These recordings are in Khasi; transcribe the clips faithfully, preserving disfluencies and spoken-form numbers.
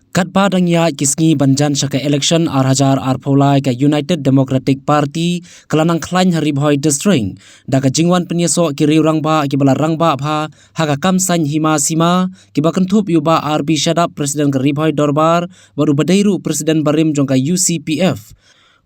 Katba dang ïaid ki sngi ban jan sha ka election ar hajar arphew lai, ka United Democratic Party ka la nang khlaiñ ha Ri Bhoi District da ka jingwan pynïasoh ki riew rangbah kiba la rangbah bha ha ka kam saiñ hima sima, kiba kynthup ïa u Bah R B Shadap, President ka Ri Bhoi Dorbar, bad uba dei ruh President barim jong ka U C P F,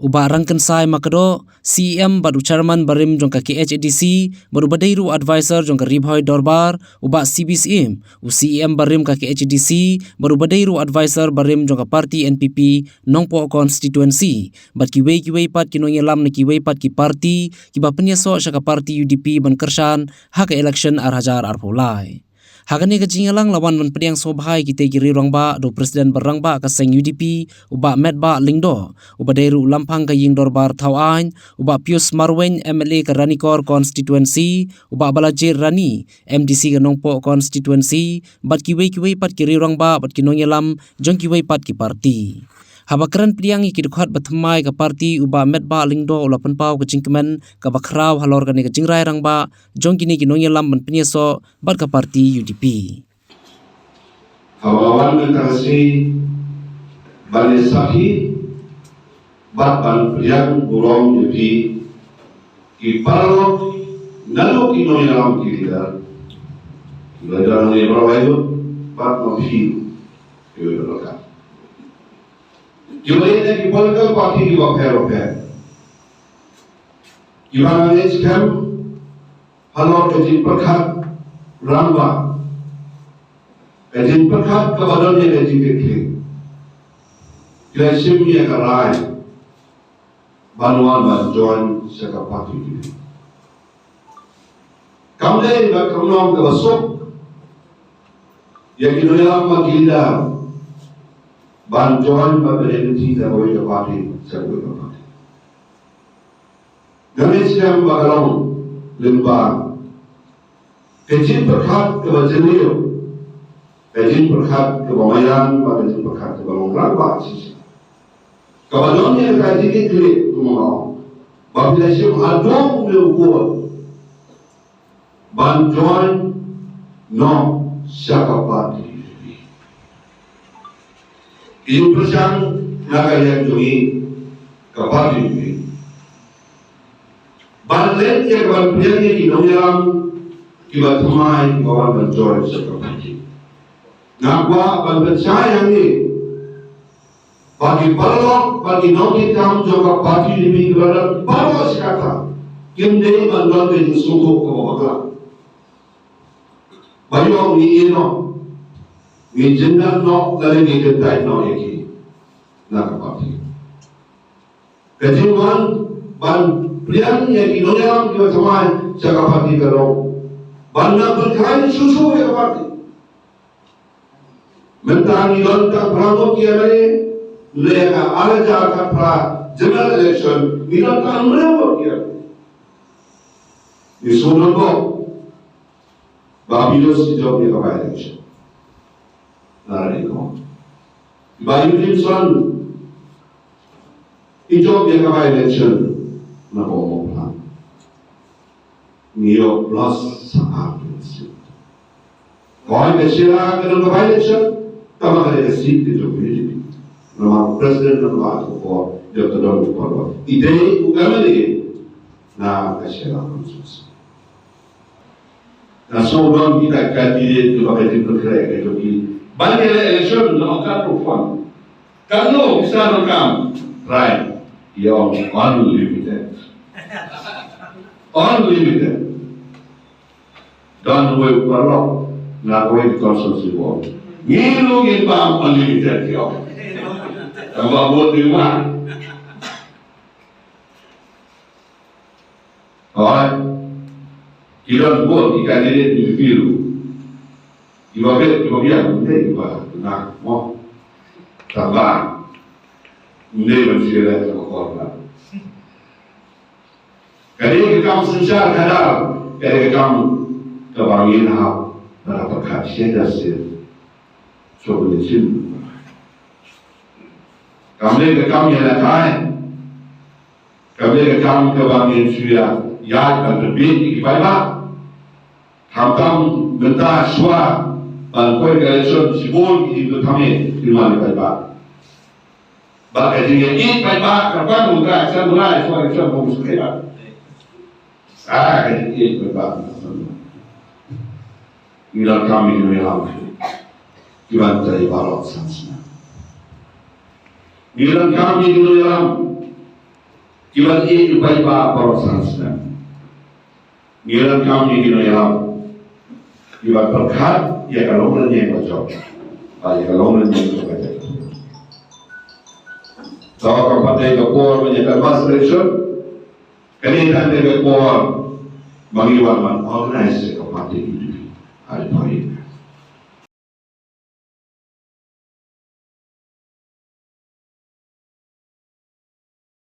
u Bah Rangkynsai Makdoh, C E M bad u Chairman barim jong ka K H A D C, bad uba dei ruh Advisor jong ka Ri Bhoi Dorbar, u Bah C B Syiem, u C E M barim ka K H A D C, bad uba dei ruh Advisor barim jong ka party N P P Nongpoh Constituency, bad kiwei kiwei pat ki nongïalam na kiwei pat ki party kiba pynïasoh sha ka party U D P ban kyrshan ha ka election ar hajar arphew lai. Ha kane ka jingïalang la wan ban pdiang sngewbha ïa kitei ki riew rangbah da u President ba rangbah ka seng U D P, u Bah Metbah Lyngdoh, uba dei ruh u Lamphang ka Ïing Dorbar Thawaiñ, u Bah Pius Marwein, M L A ka Ranikor Constituency, u Bah Balajied Rani, M D C ka Nongpoh Constituency, bad kiwei kiwei pat ki riew rangbah bad ki nongïalam jong kiwei pat ki party. Haba kren pdiang ïa ki dkhot ba thymmai ka party, u Bah Metbah Lyngdoh u la pynpaw ka jingkmen kaba khraw halor kane ka jingrai rangbah jong kine ki nongïalam ban pynïasoh bad ka party U D P. Haba nga wan mynta ka sngi ban ïasakhi bad ban pdiang burom ïa phi ki paralok, naduh ki nongïalam, ki leader, ki leader hangne baroh aïu, bad ma phi kiwei baroh. Kiwei na ki political party kiba pher bapher kiba nga ngeit skhem halor ka jingpyrkhat rangbah, ka jingpyrkhat kaba don ïa ka jingkitkhlieh, ki la shim ïa ka rai ban wan ban join sha ka party U D P. Kam dei ba kam long kaba suk ïa ki nongïalam bad ki leader ban join bad ban ïaid lynti na kawei ka party sha kawei ka party. Nga ngeit skhem ba ka long lyngba ka jingpyrkhat kaba jylliew, ka jingpyrkhat kaba maïan, bad ka jingpyrkhat kaba long rangbah shisha, kaba don ïa ka jingkitkhlieh, kumba nga ong, ba phi la shim haduh ne u kut ban join noh sha ka party. Ki ïing pyrshang na ka liang jong ngi, ka party jong ngi, ban leit ïa ka ban pdiang ïa ki nongïalam kiba thymmai kiba wan ban join sha ka party. Nga kwah ban pynshai hangne ba ki paralok bad ki nongtrei kam jong ka party U D P kiba la don baroh shi katta, kim dei ban don ka jingsngewthuh kaba bakla ba ïoh ngi ïeh noh, ngi jyndat noh lane ngi kyntait noh ïa ki na ka party. Ka jingwan ban pdiang ïa ki nongïalam kiba thymmai sha ka party ka long ban nang pynkhlaiñ shuh shuh ïa ka party. Mynta ngi don tang phra ngut ki M L A, lada ka ar hajar khatphra general election ngi don tang hynriew ngut ki M L A. Ngi sngewdon bok ba Pius i jop ïa ka by-election. Nara dei ko. Ba Eugene Son i jop ïa ka by-election na Mawphlang. Ngi ïoh plus sa ar seat. Hooid, ka Shella ka don ka by-election, tangba ka dei ka seat ka jong U D P. Namar president, namar ka por, ïoh ka don ka por. I dei u M L A na ka Shella constituency. Nga sngew don kita ki candidate kiba ka jingpynkhreh ka jong ki ban ïaleh election na ka rukom. Katno pisa donkam? Trai. Ïa ong unlimited. Unlimited. Don uwei u paralok na kawei ka constituency board. Ngi ruh ngin bam unlimited, ïa ong. Tangba vote ngi wan. Alright. Ki don bun ki candidate ki piru. Kiba bit, kiba biang, ym dei kiba nang, mo. Tangba ym dei ban shu ïaleh sha ka por ba. Ka dei ka kam synshar khadar, ka dei ka kam kaba ngin hap ban pyrkhat shisha shisha. Shuwa ban ïashem. Kam dei ka kam ïalehkai. Kam dei ka kam kaba ngin shu ïa, ïa ban pynbeit ïa ki paidbah. Khamtam mynta shuwa Ban poi ka election shibun ki jingkyrkhu ki man ki paidbah. Ba ka jingïeit paidbah ka ban u ka election, u ka election, u ka election. Ah, ka jingïeit paidbah. Ngi donkam ïa ki nongïalam kiban trei baroh san snem. Ngi donkam ïa ki nongïalam kiban ïeit u paidbah baroh san snem. Ngi donkam ïa ki nongïalam kiban pyrkhat ïa ka longrynieng bajop, ïa ka longrynieng bajop. To ka pat dei ka por ban ïa ka mass election. Kane ka dei ka por ba ngi wan ban organize ïa ka party. Ai poi.